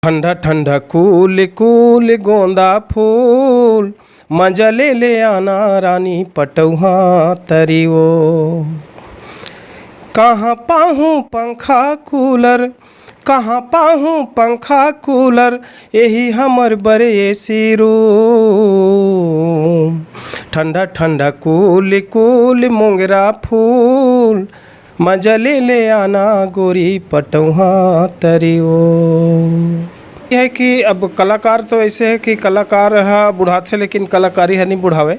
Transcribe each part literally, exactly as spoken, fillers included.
ठंडा ठंडा कूल कूल गोंदा फूल, मजा ले ले आना रानी पटौहा तरी ओ। कहाँ पाहूँ पंखा कूलर, कहाँ पाहूँ पंखा कूलर, यही हमर बड़े एसी रूम। ठंडा ठंडा कूल कूल मोंगरा फूल, मजा ले ले आना गोरी पटौहा तरी ओ। ये है कि अब कलाकार तो ऐसे है कि कलाकार ह बुढ़ाथे, लेकिन कलाकारी ह नहीं बुढ़ावे,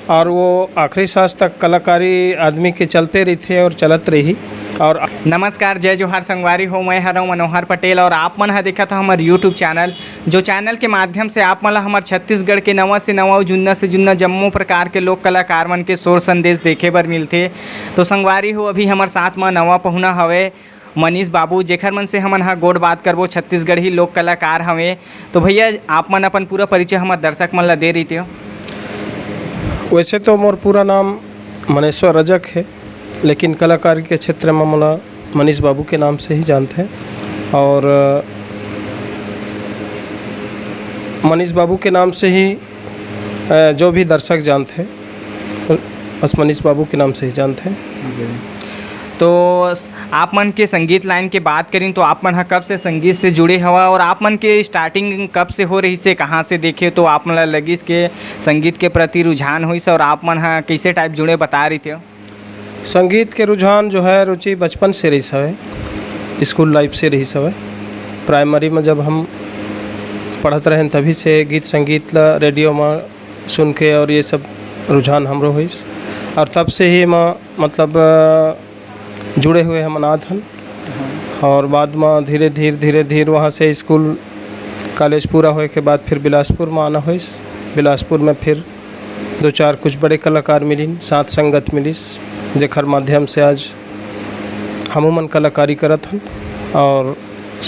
और वो आखिरी सांस तक कलाकारी आदमी के चलते रहिथे और चलत रही। और नमस्कार, जय जोहार संगवारी हो, मैं हरव मनोहर पटेल और आप मन ह देखत हो हमर YouTube चैनल, जो चैनल के माध्यम से आप मन ला हमर छत्तीसगढ़ के नवा से नवा अउ जुन्ना से जुन्ना जम्मो प्रकार के लोक कलाकार मन के शोर संदेश देखे बर मिलथे। तो संगवारी हो, अभी हमर साथ म नवा पहुना हवे मनीष बाबू, जेखर मन से हमन ह गोठ बात करबो छत्तीसगढ़ी लोक कलाकार हवे। तो भैया, आप मन अपन पूरा परिचय हमर दर्शक मन ला दे रहिते हो। वैसे तो मोर पूरा नाम मनेश्वर रजक है, लेकिन कलाकार के क्षेत्र में मोला मनीष बाबू के नाम से ही जानते हैं। और अ, मनीष बाबू के नाम से ही, अ, जो भी दर्शक जानते हैं, बस मनीष बाबू के नाम से ही जानते हैं। जी। तो आप मन के संगीत लाइन के बात करिन, तो आप मन ह कब से संगीत से जुड़े हवा और आप मन के स्टार्टिंग कब से हो रहिस हे, कहाँ से देखे, तो आप मन ला लगिस के संगीत के प्रति रुझान होइस और आप मन ह कैसे टाइप जुड़े, बता रहिते हो? संगीत के रुझान जो है, रुचि बचपन से रहिस हवे, स्कूल लाइफ से रहिस हवे। प्राइमरी में जब हम पढ़त रहेन, तभी से गीत संगीत ला रेडियो में सुन के और ये सब रुझान हमरो होइस। और तब से ही मैं, मतलब, अ, जुड़े हुए हम अनाथ हन। हाँ। और बाद में धीरे धीरे, धीरे धीरे वहाँ से स्कूल, कॉलेज पूरा होए के बाद फिर बिलासपुर में आना होइस। बिलासपुर में फिर दो चार कुछ बड़े कलाकार मिलिन, साथ संगत मिलिस, जेखर माध्यम से आज हमू मन कलाकारी करत हन और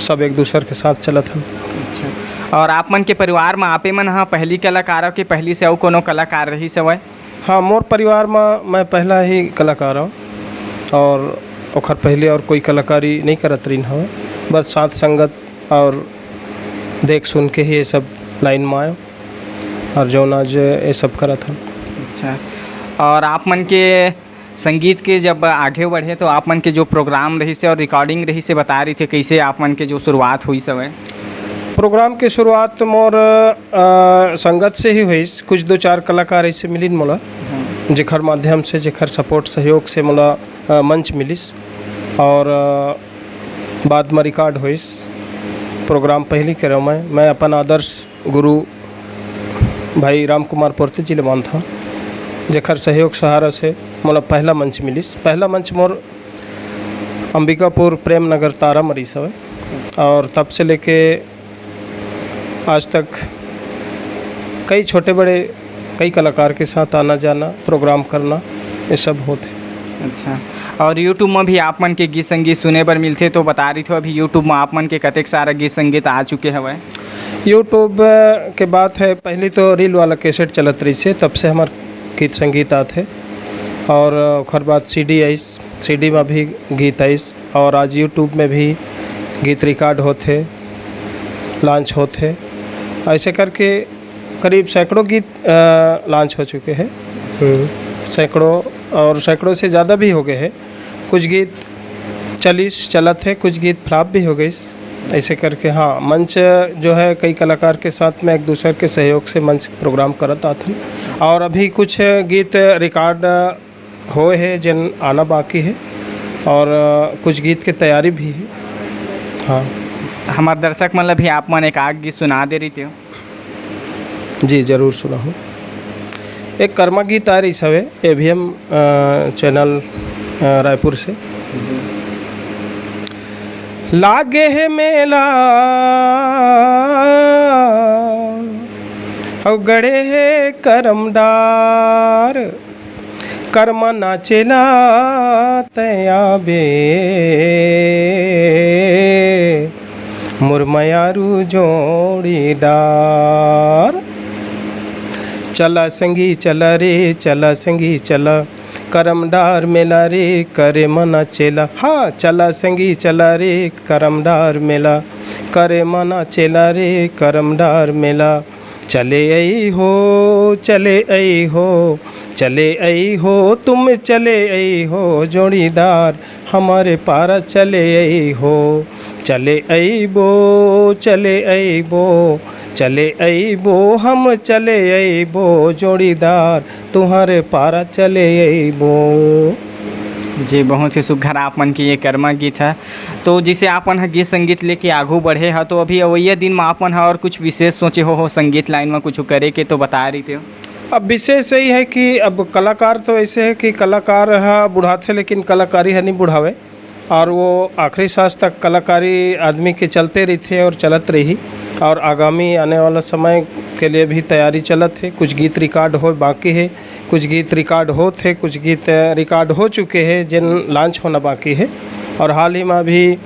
सब एक दूसर के साथ चलत हन। अच्छा, और आप मन के परिवार में आपे मन ह पहली कलाकार हो कि पहली से अउ कोनो कलाकार रहिस हवय? हाँ, मोर परिवार में मैं पहला ही कलाकार हूँ और ओखर पहले और कोई कलाकारी नहीं करत रहिन हवय। बस साथ संगत और देख सुन के ही ये सब लाइन में आयो और जौन आज ये सब करत हन। अच्छा, और आप मन के संगीत के जब आगे बढ़े, तो आप मन के जो प्रोग्राम रहिस हे और रिकॉर्डिंग रहिस हे, बता रहिते, कैसे आप मन के जो शुरुआत होइस हवय? प्रोग्राम के शुरुआत मोर, अ, संगत से ही होइस। कुछ दो चार कलाकार ऐसे मिलिन मोला, हाँ। जेखर माध्यम से, जेखर सपोर्ट, सहयोग से मोला, अ, मंच मिलिस और, अ, बाद में रिकॉर्ड होइस। प्रोग्राम पहली करे मैं, मैं अपन आदर्श गुरु भाई राम कुमार पोर्ते जी ले मानथंव, जेखर सहयोग सहारा से मोला पहला मंच मिलिस। पहला मंच मोर अंबिकापुर प्रेम नगर तारा म रिहिस हवय और तब से लेके आज तक कई छोटे बड़े, कई कलाकार के साथ आना जाना, प्रोग्राम करना, ये सब होथे। अच्छा, और YouTube में भी आप मन के गीत संगीत सुने बर मिलथे, तो बता रहिते हो, अभी YouTube में आप मन के कतेक सारा गीत संगीत आ चुके हवय? YouTube के बात है, पहले तो रील वाला कैसेट चलत रहिस हे, तब से हमर गीत संगीत आथे और ओखर बाद सीडी आइस, सीडी में भी गीत आइस और आज YouTube में भी गीत रिकॉर्ड होथे, लॉन्च होथे। ऐसे करके करीब सैकड़ों गीत, अ, लॉन्च हो चुके हैं। हम्म। सैकड़ों, और सैकड़ों से ज़्यादा भी हो गए हैं। कुछ गीत चलिस, चलत है, कुछ गीत फ्लॉप भी हो गइस। ऐसे करके, हाँ, मंच जो है, कई कलाकार के साथ में एक दूसर के सहयोग से मंच प्रोग्राम करत आथन। और अभी कुछ गीत रिकॉर्ड होए हे, जेन आना बाकी हे, और कुछ गीत के तैयारी भी हे। हाँ। हमार दर्शक मन ला भी आप मन एक आध गीत सुना दे रहिते हो। जी, जरूर सुनाहूँ। एक कर्मा गीत आए रहिस हवे, एवीएम, अ, चैनल, अ, रायपुर से। लागे हे मेला, अउ गड़े हे करम डार, कर्मा नाचेला तैं आबे, मोर मयारू जोड़ीदार। चला संगी चला रे, चला संगी चला, करम डार मेला रे, करे मना चेला। हाँ, चला संगी चला रे, करम डार मेला, करे मना चेला रे, करम डार मेला। चले आई हो, चले आई हो, चले आई हो, तुम चले आई हो जोड़ीदार, हमारे पारा चले आई हो। चले अइबो, चले अइबो, चले अइबो, हम चले अइबो जोड़ीदार, तुहरे पारा चले अइबो। जी, बहुत ही सुघर आप मन के ये कर्मा गीत है। तो जैसे आप मन ह गीत संगीत लेके आगू बढ़े ह, तो अभी अवइया दिन म आप मन ह और कुछ विशेष सोचे हो, हो संगीत लाइन म कुछ करे के, तो बता रही थे। अब विशेष यही है कि अब कलाकार तो ऐसे है कि कलाकार ह बुढ़ाथे, लेकिन कलाकारी ह नहीं बुढ़ावे। और वो आखिरी सांस तक कलाकारी आदमी के चलते रहिथे और चलत रही। और आगामी आने वाला समय के लिए भी तैयारी चलत हे। कुछ गीत रिकॉर्ड हो बाकी हे, कुछ गीत रिकॉर्ड होत हे, कुछ गीत रिकॉर्ड हो चुके हे, जेन लॉन्च होना बाकी हे। और हाल ही में अभी अ,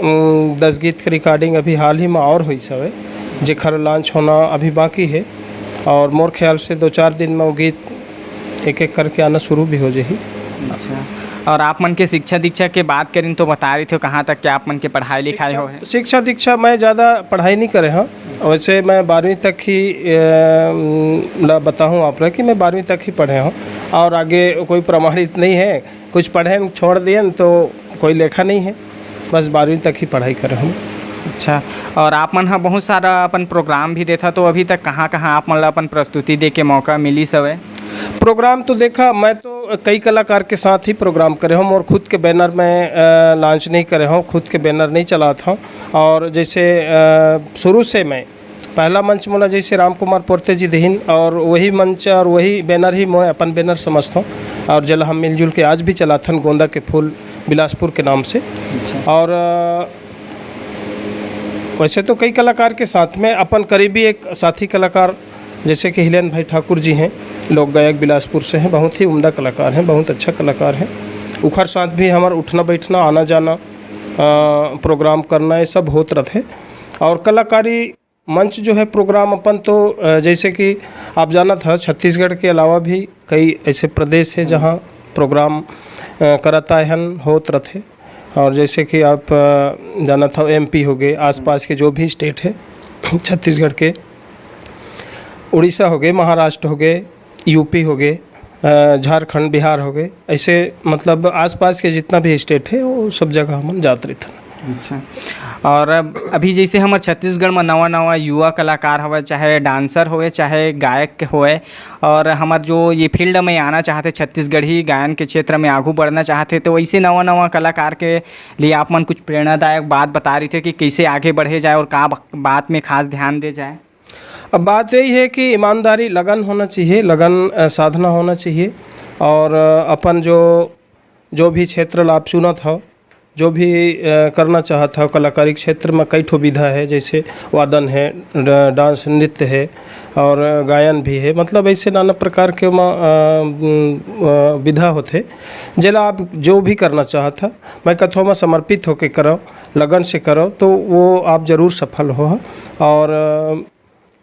उम, दस गीत के रिकॉर्डिंग अभी हाल ही में और होइस हवे, जेखर लॉन्च होना अभी बाकी हे। और मोर ख्याल से दो चार दिन में वो गीत एक एक करके आना शुरू भी हो जाही। अच्छा, और आप मन के शिक्षा दीक्षा के बात करें तो बता रही थे, कहाँ तक के आप मन के पढ़ाई लिखाई हो है? शिक्षा दीक्षा मैं ज़्यादा पढ़ाई नहीं करे हूँ। वैसे मैं बारहवीं तक ही अ, ला बताऊँ आप ला कि मैं बारहवीं तक ही पढ़े हूँ और आगे कोई प्रमाणित नहीं है। कुछ पढ़ेन छोड़ दियन तो कोई लेखा नहीं है, बस बारहवीं तक ही पढ़ाई करे हूँ। अच्छा, और आप मन ह बहुत सारा अपन प्रोग्राम भी देथा, तो अभी तक कहाँ-कहाँ आप मन ला अपन प्रस्तुति दे के मौका मिलिस हवय? प्रोग्राम तो देखा, मैं तो कई कलाकार के साथ ही प्रोग्राम करे हूँ और खुद के बैनर में, अ, लॉन्च नहीं करे हूँ, खुद के बैनर नहीं चलात हूँ। और जैसे, अ, शुरू से मैं पहला मंच मोला जैसे राम कुमार पोर्ते जी देहिन और वही मंच और वही बैनर ही मैं अपन बैनर समझता हूँ। और जेला हम मिलजुल के आज भी चलाथन, गोंदा के फूल बिलासपुर के नाम से। अच्छा। और, अ, वैसे तो कई कलाकार के साथ में अपन करीबी एक साथी कलाकार जैसे कि हिलेन भाई ठाकुर जी हैं, लोक गायक बिलासपुर से हैं, बहुत ही उम्दा कलाकार हैं, बहुत अच्छा कलाकार हैं। उखर साथ भी हमार उठना बैठना, आना जाना, अ, प्रोग्राम करना, ये सब होत रथे। और कलाकारी मंच जो है प्रोग्राम अपन तो, अ, जैसे कि आप जानत ह, छत्तीसगढ़ के अलावा भी कई ऐसे प्रदेश है जहाँ प्रोग्राम, अ, करत आए हन, होत रथे। और जैसे कि आप, अ, जानत हो, एमपी हो गए, आसपास के जो भी स्टेट है छत्तीसगढ़ के, उड़ीसा हो गए, महाराष्ट्र हो गए, यूपी हो गए, अ, झारखंड, बिहार हो गए, ऐसे मतलब आसपास के जितना भी स्टेट है वो सब जगह हमन जात रहिथन। अच्छा, और अब अभी जैसे हमर छत्तीसगढ़ में नवा नवा युवा कलाकार हवय, चाहे डांसर होवे, चाहे गायक होवे, और हमर जो ये फील्ड में आना चाहते, छत्तीसगढ़ी गायन के क्षेत्र में आगू बढ़ना चाहते, तो वैसे नवा नवा कलाकार के लिए आप मन कुछ प्रेरणादायक बात बता रही थे कि कैसे आगे बढ़े जाए और का ब-, बात में खास ध्यान दे जाए? अब बात यही है कि ईमानदारी, लगन होना चाहिए, लगन, अ, साधना होना चाहिए। और, अ, अपन जो, जो भी क्षेत्र ला आप चुनत हो, जो भी, अ, करना चाहत हो, कलाकारी क्षेत्र में कई ठो विधा है, जैसे वादन है, ड-, डांस, नृत्य है और गायन भी है। मतलब ऐसे नाना प्रकार के म-, अ, उम, अ, विधा होथे, जेला आप जो भी करना चाहत हो, मैं कथों में समर्पित होके करो, लगन से करो, तो वो आप जरूर सफल हो। और, अ,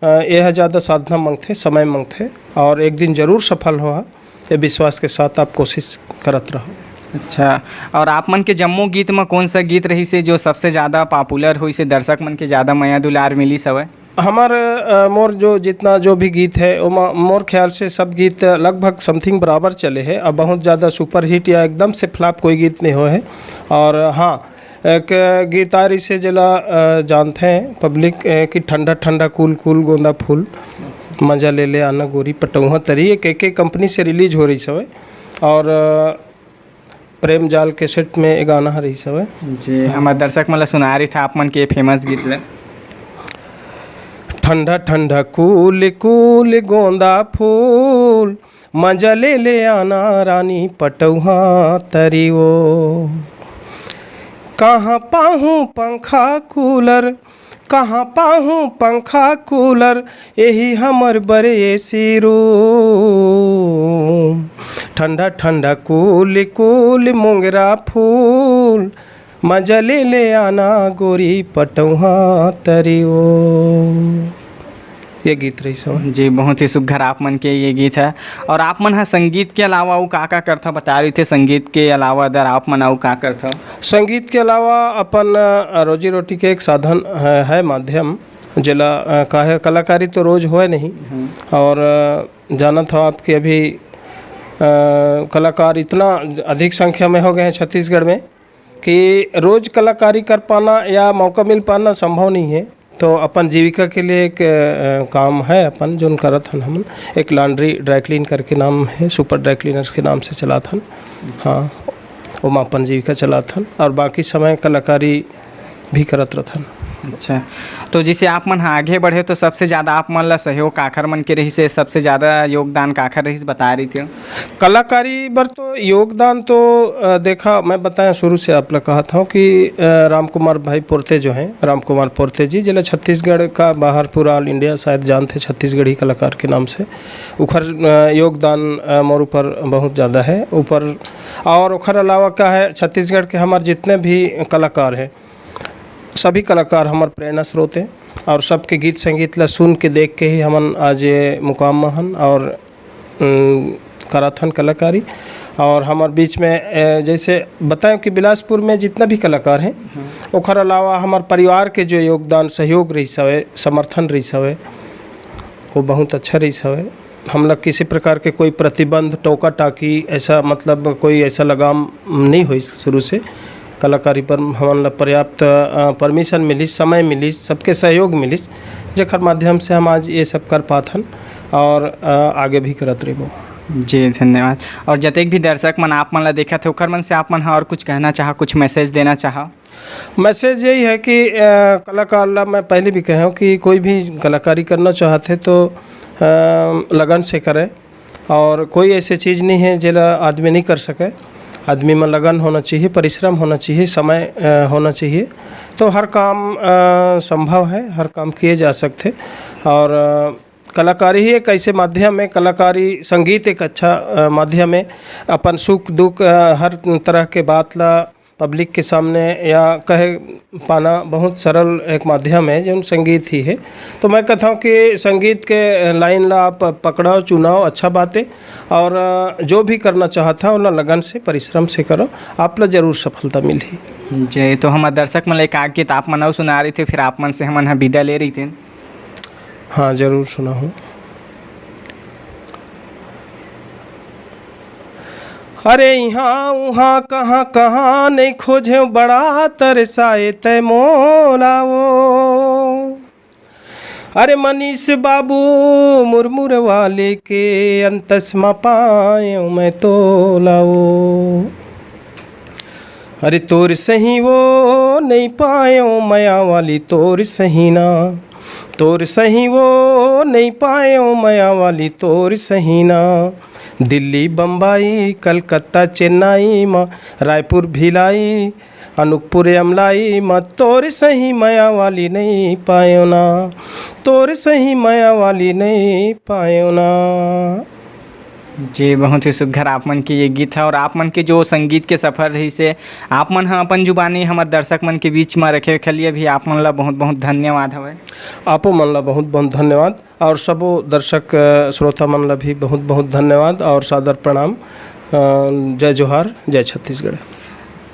अ, ये ह ज़्यादा साधना मांगथे, समय मांगथे और एक दिन जरूर सफल हो, ये विश्वास के साथ आप कोशिश करत रहो। अच्छा, और आप मन के जम्मो गीत म कौन सा गीत रहिस हे जो सबसे ज़्यादा पॉपुलर होइस हे, दर्शक मन के ज़्यादा मया दुलार मिलिस हवय? हमार, अ, मोर जो जितना जो भी गीत है, ओमा मोर ख्याल से सब गीत लगभग समथिंग बराबर चले हैं। अब बहुत ज़्यादा सुपरहिट या एकदम से फ्लॉप कोई गीत नहीं हुआ है। और हाँ, एक गीत आय रिहिसे जेला, अ, जानथे पब्लिक, अ, कि ठंडा ठंडा कूल कूल गोंदा फूल, मजा ले ले आना गोरी पटौहा तरी, ये के के कंपनी से रिलीज हो रहिस हवय। और, अ, प्रेम जाल कैसेट में ये गाना ह रहिस हवय। जी, हमर दर्शक मन ल सुनाय रहिथे आप मन के फेमस गीत ल। ठंडा ठंडा कूल कूल गोंदा फूल, मजा ले ले आना रानी पटौहा तरी ओ। कहाँ पाहूँ पंखा कूलर, कहाँ पाहूँ पंखा कूलर, यही हमर बर एसी रूम। ठंडा ठंडा कूल कूल मोंगरा फूल, मजा ले ले आना गोरी पटौहा तरी ओ। ये गीत रहिस हवय। जी, बहुत ही सुघर आप मन के ये गीत है। और आप मन ह संगीत के अलावा अउ का-का करथव? बता रही थे संगीत के अलावा अदर आप मन अउ का करथव? संगीत के अलावा अपन, अ, रोजी-रोटी के एक साधन है, है माध्यम, जेला, अ, काहे कलाकारी तो रोज होए नहीं। हम्म। और, अ, जानत हव आपके अभी, अ, कलाकार इतना अधिक संख्या में हो गए हैं छत्तीसगढ़ में कि रोज कलाकारी कर पाना या मौका मिल पाना संभव नहीं है। तो अपन जीविका के लिए एक, अ, काम है अपन जोन करत हन हमन, एक laundry dry clean करके नाम है, Super Dry Cleaners के नाम से चलात हन। हाँ, ओमा अपन जीविका चलात हन और बाकी समय कलाकारी भी करत रथन। अच्छा, तो जैसे आप मन ह आगे बढ़े तो सबसे ज़्यादा आप मन ला सहयोग काखर मन के रहिस हे, सबसे ज़्यादा योगदान काखर रहिस बता रही थे? कलाकारी बर तो योगदान तो, अ, देखा, मैं बताया शुरू से आप ला कहत हूँ कि, अ, राम कुमार भाई पोर्ते जो हैं, राम कुमार पोर्ते जी, जेला छत्तीसगढ़ का बाहर पूरा all India शायद जानते छत्तीसगढ़ी कलाकार के नाम से। उखर, अ, योगदान, अ, मोर ऊपर बहुत ज़्यादा है ऊपर। और ओखर अलावा क्या है, छत्तीसगढ़ के हमारे जितने भी कलाकार हैं, सभी कलाकार हमर प्रेरणा स्रोत हैं और सबके गीत संगीत ला सुन के देख के ही हमन आज ये मुकाम में हन और, उम, करत हन कलाकारी। और हमर बीच में, अ, जैसे बताएं कि बिलासपुर में जितना भी कलाकार हैं, हम्म। ओखर अलावा हमर परिवार के जो योगदान, सहयोग रहिस हवे, समर्थन रहिस हवे, वो बहुत अच्छा रहिस हवे। हमला किसी प्रकार के कोई प्रतिबंध, टोका टाकी, ऐसा मतलब कोई ऐसा लगाम नहीं होइस शुरू से। कलाकारी पर हमन ला पर्याप्त, अ, permission मिलिस, समय मिलिस, सबके सहयोग मिलिस, जेकर माध्यम से हम आज ये सब कर पाथन और, अ, आगे भी करत रहिबो। जी, धन्यवाद। और जतेक भी दर्शक मन आप मन ला देखत हे, ओकर मन से आप मन ह और कुछ कहना चाह, कुछ message देना चाह? Message यही है कि, अ, कलाकार ला मैं पहले भी कहे हूँ कि कोई भी कलाकारी करना चाहत हे तो, अ, लगन से करे। और कोई ऐसे चीज़ नहीं है जेला आदमी नहीं कर सके। आदमी में लगन होना चाहिए, परिश्रम होना चाहिए, समय, अ, होना चाहिए, तो हर काम, अ, संभव है, हर काम किए जा सकते। और, अ, कलाकारी ही एक ऐसे माध्यम है, कलाकारी, संगीत एक अच्छा, अ, माध्यम है। अपन सुख दुख, अ, हर तरह के बात ला public के सामने या कहे पाना बहुत सरल एक माध्यम है, जोन संगीत ही है। तो मैं कहता हूँ कि संगीत के line ला आप पकड़ाओ, चुनाओ, अच्छा बात है। और, अ, जो भी करना चाहत है, ओला लगन से, परिश्रम से करो, आप ला जरूर सफलता मिलही। जी, तो हमर दर्शक मन ला एक आध गीत आप मन अउ सुना रही थे, फिर आप मन से हमन ह विदा ले रही थे। हाँ, जरूर सुनाहूँ। अरे इहाँ उहाँ कहाँ कहाँ नहीं खोजे, बड़ा तरसाए तै मोला वो। अरे मनीष बाबू मुरमुर वाले के अंतस म पायो मैं तोला वो। अरे तोर सही वो नहीं पायो मया वाली तोर सही ना, तोर सही वो नहीं पायो मया वाली तोर सही ना। दिल्ली बम्बई कलकत्ता चेन्नई म, रायपुर भिलाई अनुपपुर अमलाई म, तोर सही मया वाली नहीं पायो ना, तोर सही मया वाली नहीं पायो ना। जी, बहुत ही सुघर आप मन के ये गीत है और आप मन के जो संगीत के सफर रहिस हे, आप मन ह अपन जुबानी हमर दर्शक मन के बीच म रखे के लिए भी आप मन ला बहुत बहुत धन्यवाद हवय। आपो मन ला बहुत बहुत धन्यवाद और सबो दर्शक, अ, श्रोता मन ला भी बहुत बहुत धन्यवाद और सादर प्रणाम। अ, जय जोहार, जय छत्तीसगढ़।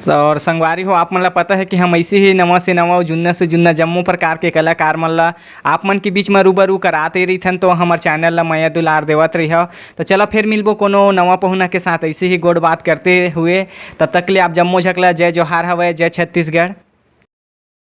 और संगवारी हो, आप मन ला पता है कि हम ऐसे ही नवा से नवा और जुन्ना से जुन्ना जम्मो प्रकार के कलाकार मन ला आप मन के बीच में रूबरू कराते रहिथन, तो हमर channel ला मया दुलार देवत रहिहव। तो चला फिर मिलबो कोनो नवा पहुना के साथ ऐसे ही गोठ बात करते हुए। तब तक के लिए आप जम्मो झन ला जय जोहार हवय, जय छत्तीसगढ़।